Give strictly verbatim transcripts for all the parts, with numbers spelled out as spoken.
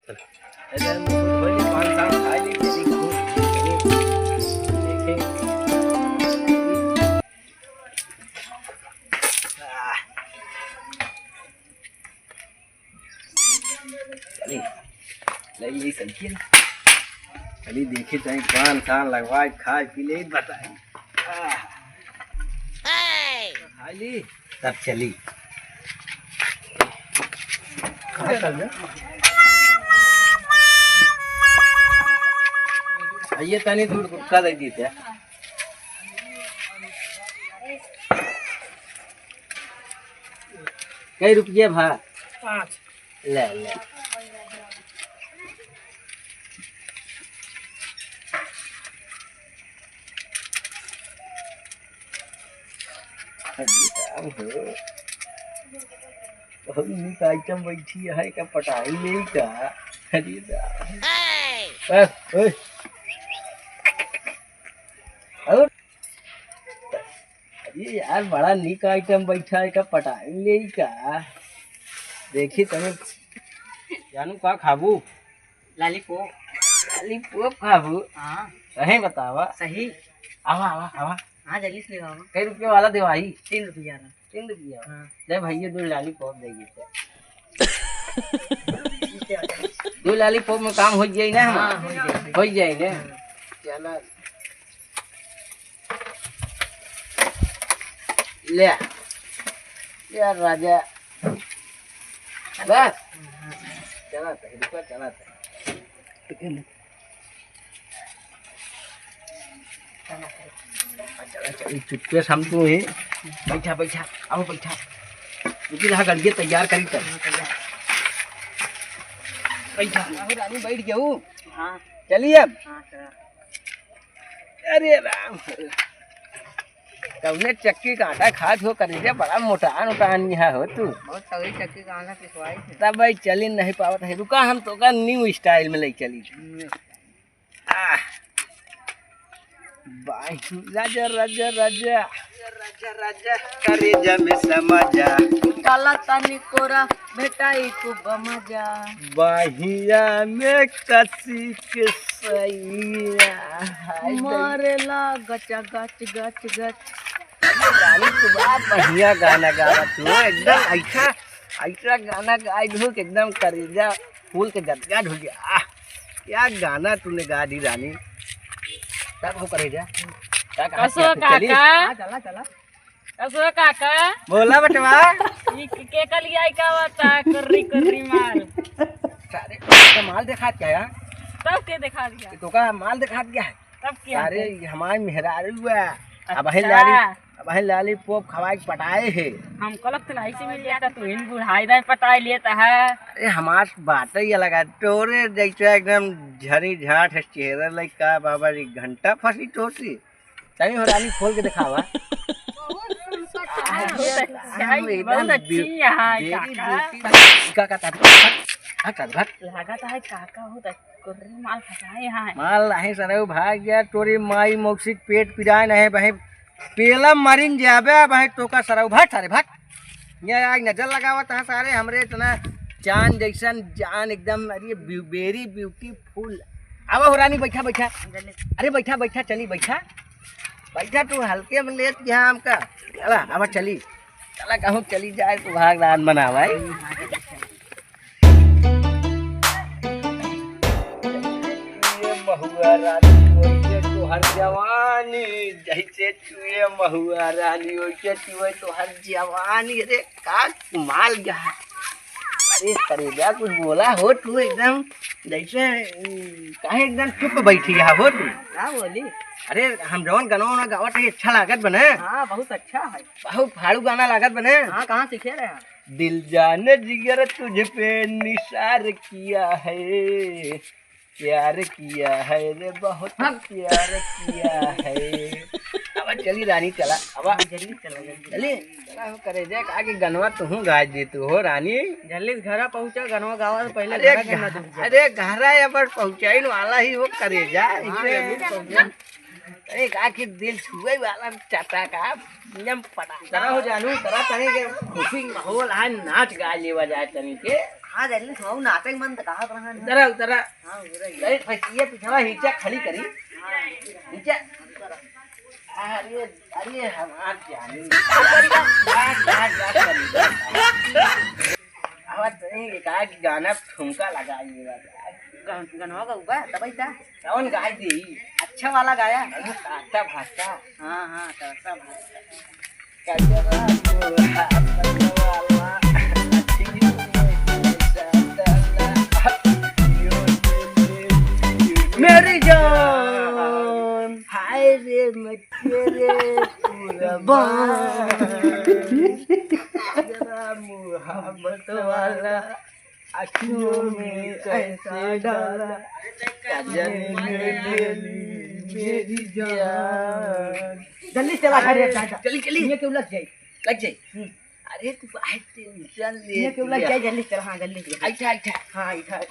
अरे, हम तो भाई पान साहब खा ली, चली खूब, चली, देखे। आह। चली, ले ली साइकिल। चली, देखी तनी पान साहब लगवाए, खाए पी ले, बताए। आह। खा ली। तब चली। आइए तनी दूर गुटखा दे दीते। कई रुपये भा? पाँच। ले, ले। अरे राम हो। बहुत नीक आइटम बैठी है, का पटाई ले का? अरे राम। बस, ओए। और? अरे यार, बड़ा नीक आइटम बैठा है, का पटाई ले का? देखी तनी। जानू, का खाबू? लॉलीपॉप। लॉलीपॉप खाबू? हाँ। सही बतावा। सही। आवा, आवा, आवा। हाँ, जल्दी से ले आओ। कई रुपये वाला देवाई? तीन रुपया का। तीन रुपया? हाँ। ले भैया, दो लॉलीपॉप दे देते। दो लॉलीपॉप में काम हो जाई ना हमार? हाँ, हो जाई। हो जाई ना? हाँ। चला। ले। यार राजा। बस। चला, रुका, चला। चला, चला, चुप्पे से हम तू ही। बैठा, बैठा, आओ बैठा। रुकी रहा, गड़िया तैयार करी तब। बैठा। अहो रानी, बैठ गयो। हाँ। चलिए अब। हाँ, चला। अरे राम, कौने चक्की का आटा खात हो करेजा, बड़ा मोटान उटान यहाँ हो तू। बहुत तगड़ी चक्की का आटा पिसवाई थे। तब भाई चली नहीं पावत है, रुका हम तोका न्यू स्टाइल में ले चली। हम्म। आह। बाही राजा, राजा, राजा। राजा, राजा, करेजा में समा जा। काला तानी कोरा, भेटाई खूब मजा। बाहिया में कसी के सैया। हाय मारेला गचा गच, गच, गच। अरे रानी, तू बड़ा बढ़िया गाना गावा तू, एकदम ऐसा, ऐसा गाना गाई दो कि एकदम करेजा फूल के गदगद हो गया। आह, क्या गाना तूने गा दी रानी। तब हो करेजा। क्या कहा कसो कि चली? काका? हाँ, चला, चला। कसो काका? बोला बेटवा। ई के, के कल आई का बता, कुर्री, कुर्री माल। सारे तो माल दिखात क्या है? तब के दिखा दिया? तो का माल दिखात क्या है? तब क्या सारे है? ये हमारे मेहरारू हुआ। अब है अच्छा। लाली, अब है लॉलीपॉप खवाए के पटाए है। हम कलक तो नहीं से मिल जाता, तू इन बुढ़ाई दाई पटाए लेता है। अरे हमार बात ही अलग है, तोरे जैसे एकदम झरी झाट है चेहरा लइका बाबा जी, घंटा फंसी तोसी। तनी हो रानी खोल के दिखावा। बहुत सुंदर है। बहुत अच्छा है, एकदम बहुत अच्छी ब्यू-, यहाँ है, very काका। Beauty। का, का, का, का, का, का, का, लागत है काका, बहुत अच्छा, कुर्री माल फंसाए यहाँ है। माल नहीं सरऊ भाग गया, तोरी माई मौसी के पेट पिराए नहीं बहे, पेला मरिन जाबे बहे, तोका सरऊ भाग, सारे भाग। ये आग नजर लगावत है सारे, हमरे इतना चांद जैसन जान एकदम, अरे ब्यू-, very beautiful। आवा हो रानी, बैठा, बैठा। अरे बैठा, बैठा, चली, बैठा। बैठा तू हल्के में लेत गया हमका। चला, अब चली। चला, कहूँ चली जाए तो भाग रात मनावा, ए? ये महुआ रानी, वैसे तोहर जवानी, जैसे चुए महुआ रानी, वैसे चुए तोहर जवानी। अरे, का माल गया? अरे करेजा, कुछ बोला हो तू एकदम, जैसे, उम, काहे एकदम चुप बैठी है हो तू? का बोली? अरे हम जौन गाना वाना गावत है, अच्छा लागत बने। हाँ, बहुत अच्छा है। बहुत फाड़ू गाना लागत बने। हाँ, कहाँ सीखे रहे हैं? दिल जाने जिगर तुझ पे निसार किया है, प्यार किया है रे, बहुत हाँ। प्यार किया है। अब चली रानी, चला, अब हाँ, जल्दी चला, जल्दी। चली, चला हो करेजा, आगे गनवा तुहूँ गाज दे तू हो रानी। जल्दी से घरा पहुँचा, गनवा गावा से पहले अरे घरा के घ-, ना दूर जा। अरे घरा ये पर पहुँचाइन वाला ही हो करेजा, हाँ, इसे जल्दी पहुँचा। अरे का के दिल छुए वाला चाहता का, एकदम पटाखा। तरह हो जानू, तरह तनी के खुशी माहौल है, नाच गा लेवा जाए तनी के। हाँ, जल्दी से, वो नाटक मन तो कहा रहा है। उतरा, उतरा। हाँ, उतरा ही। अरे, फंसिए पिछवा हिचा खड़ी करी। हाँ, हिचा। अरे, अरे, हमार जानी। बात, बात, बात करी। अब तो एक आध गाना ठुमका लगाइए। गन-, गनवा गउबा, तबई ता। कौन गाय दी? अच्छा वाला गाया। अच्छा भाषा। हाँ, हाँ, तो अच्छा भाषा। मेरी जान। हाय रे मटिया रे कुर्बान। जरा मोहब्बत वाला अखियों में ऐसा डाला, काजल ने ले ली मेरी जान। जल्दी चला घरे, अरे, जा, जा। चली, चली। ये क्यों लग जाए? लग जाए। हम्म। अरे, तू काहे टेंशन ले ये क्यों लग जाए? जल्दी चला, हाँ, जल्दी चला। अच्छा, अच्छा। हाँ, इधर।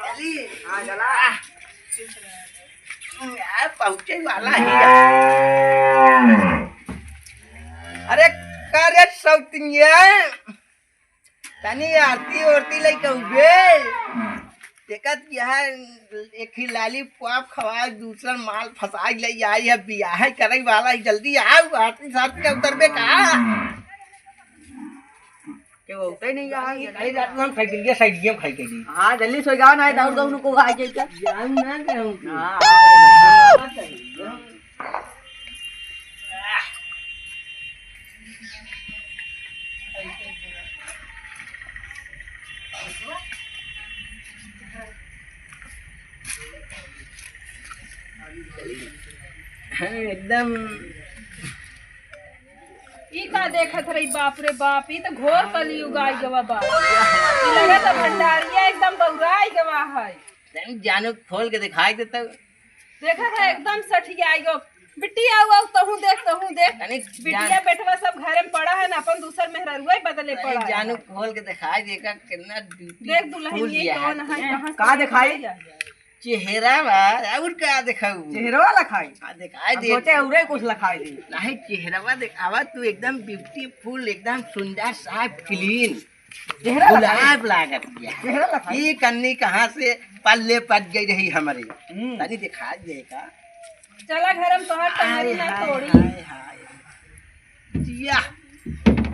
चली। हाँ, चला। यार, पहुँचे वाला ही है। अरे, का रे सौतिनिया, तनी आरती ओरती लइके उबे। देखत यहाँ एक ही लाली पाप खवा, दूसर माल फंसा ले आई है, बियाह करे वाला ही। जल्दी आओ, आरती सारती का उतरबे का? के वो उठे नहीं, यहाँ ये खाई रात में हम साइकिल के साइड गेम खाई के दी। हाँ, जल्दी सो जाओ ना, दौड़ दौड़ को आ जाए क्या? जाऊँ ना, जाऊँ। हाँ, हाँ। हाँ, एकदम। ई का देखत रही, बाप रे बाप, ई तो घोर कलयुग आई गवा बा। ई लगे तो भंडारिया एकदम बौराई गवा है। तनी जानू खोल के दिखाई देता। देखत है एकदम सठियाई गो। बिट्टी आऊ आऊ तहूँ देख, तहूँ देख। तनी बिटिया जान- बेटवा सब घरे में पड़ा है ना, अपन दूसर मेहररुआ बदले पड़ा है। जानू खोल के दिखाई देगा कितना beautiful देख दुल्हनिया है। कौन है, कहाँ से का दिखाई? चेहरा बा, और का देखाऊ? चेहरवा लखाई? हाँ, दिखाई अब दे। सोचे औरे कुछ लखाई दे। नहीं, चेहरवा देखावा तू, एकदम beautiful, एकदम सुंदर, साफ, clean। चेहरा लखाई। गुलाब लागत बिया। चेहरा लखाई। ई कन्नी कहाँ से पल्ले पड़ गई रही हमरे? हम्म। तनी दिखाई दे का? चला घर में तोहार टंगरी ना तोड़ी। हाय, हाय। जिया,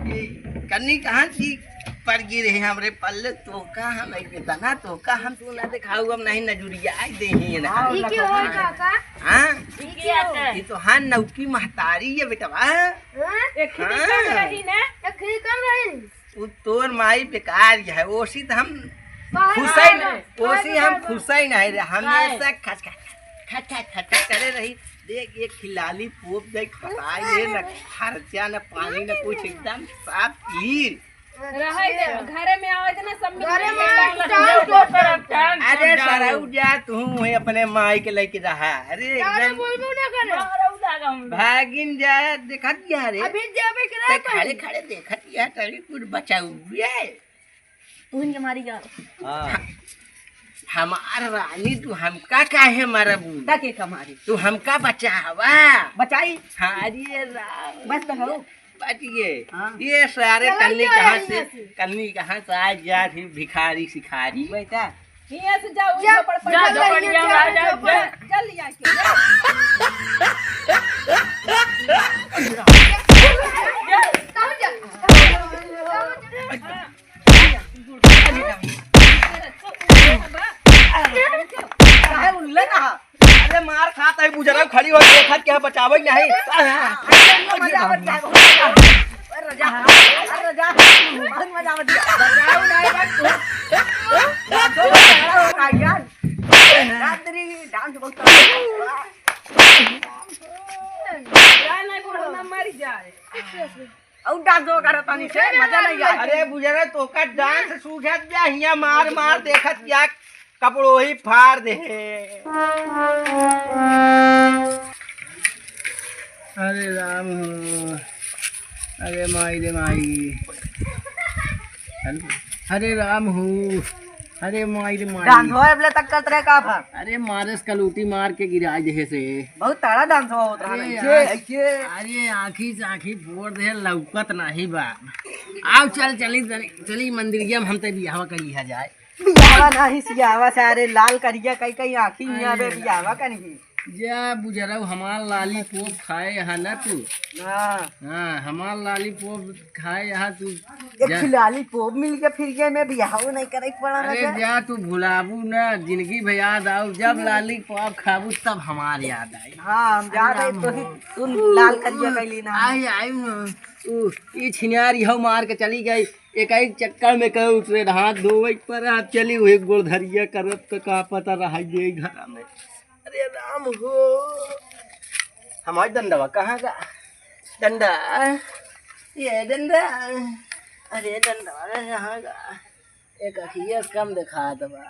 ये कन्नी कहाँ की पड़ गई रही हमरे पल्ले? तोहका हम एक दाना, तोहका हम तू ना दिखाऊ, हम नहीं नजुरिया दे ही ना। हाँ, ई के होल काका? हाँ? ई के होल? ये तो हाँ नौकी महतारी है बेटवा। हाँ? एक ही हाँ। कम रही ना? एक ही कम रही। उ तोर माई बेकार है, ओसी त हम बाहर खुसै बाहर न, बाहर ओसी हम बाहर खुसै नहीं रे, हमेशा काहे? खच खच, खच खच, खच खच करे रही। देख, एक खिलाली पोप दे, खटाई ले न, खर्चा न, पानी न, कुछ एकदम साफ clean। रहे दे, घरे में आवे दे ना, सब मिल घरे के में काम आवे करब। दे। अरे सरऊ जा, तू वही अपने माई के लेके रहा। अरे एकदम बोलबो ना करे। भागिन जा, देखत जा रे। अभी जाबे के ते रहा खड़े खड़े देखत या तनी कुछ बचाऊ ये। तू इनके मारी जा। हाँ। हमार रानी, तू हमका काहे मारबू? का के का मारी? तू हमका बचावा। बचाई? हाँ, अरे राम। बस तो हो। बच गए। हाँ। ये सारे चला कन्नी गया कहाँ है से, यहाँ से। कन्नी कहाँ से आ गया थी भिखारी शिकारी। बेटा। हियाँ से जाओ, जा, झोपड़ पर जा, जाओ, झोपड़िया में आ जाओ, जा। जल्दी आके। काहे उल्ले ना? अरे मार खात है बुजरा, खड़ी हो देखत के बचावे के नहीं। मजा आवत है। अरे रजा, अरे रजा, बहुत मजा आवत है। बचाओ नहीं बस। रात्रि डांस बहुत करत है। जाए नहीं बुढ़ऊ ना मर जाए। और डांस दो करो तनी से, मजा नहीं आए। अरे बुजरा, तोका डांस सूझत जा, हिया मार मार देखत क्या कपड़ो ही फाड़ दे। अरे राम हो, अरे माई रे माई, अरे राम हो, अरे माई रे माई। डांस हो अबले तक करत रहे का भा? अरे मारे से कलूटी मार के गिरा दे से। बहुत तगड़ा डांस होत रहा अरे है। यार, ऐसे। अरे आँखी से आँखी फोड़ दे, लौकत नहीं बा। आओ, चल, चली, चली, चली मंदिरिया में, हम ते बियाहवा करी है जाए। बियाहवा नाही सियावा सारे, लाल करिया कई कई आँखी हियाँ बे, बियाहवा करी। जा बुजरऊ, हमार लालीपॉप खाए यहाँ ना तू। हाँ। हाँ, हमार लालीपॉप खाए यहाँ तू। एक जा। लालीपॉप मिल के फिर ये मैं बियाहवा नहीं करे पड़ा अरे राजा। जा, तू भुलाबू ना, जिंदगी भर याद आऊ। जब लालीपॉप खाबू तब हमार याद आई। हाँ, हम याद आई तो ही तू लाल करिया कैली ना। आई, आई न। उ, ई छिनारी हऊ मार के चली गई। एक एक चक्कर में कहू उतरे हाथ धोवे पर आप चली हुई गोड़ धरिया करत तो का पता रहा ये घर में। अरे राम हो। हमार डंडवा कहाँ गा? डंडा, ये डंडा। अरे डंडवा कहाँ गा? एक अखिया कम दिखात बा।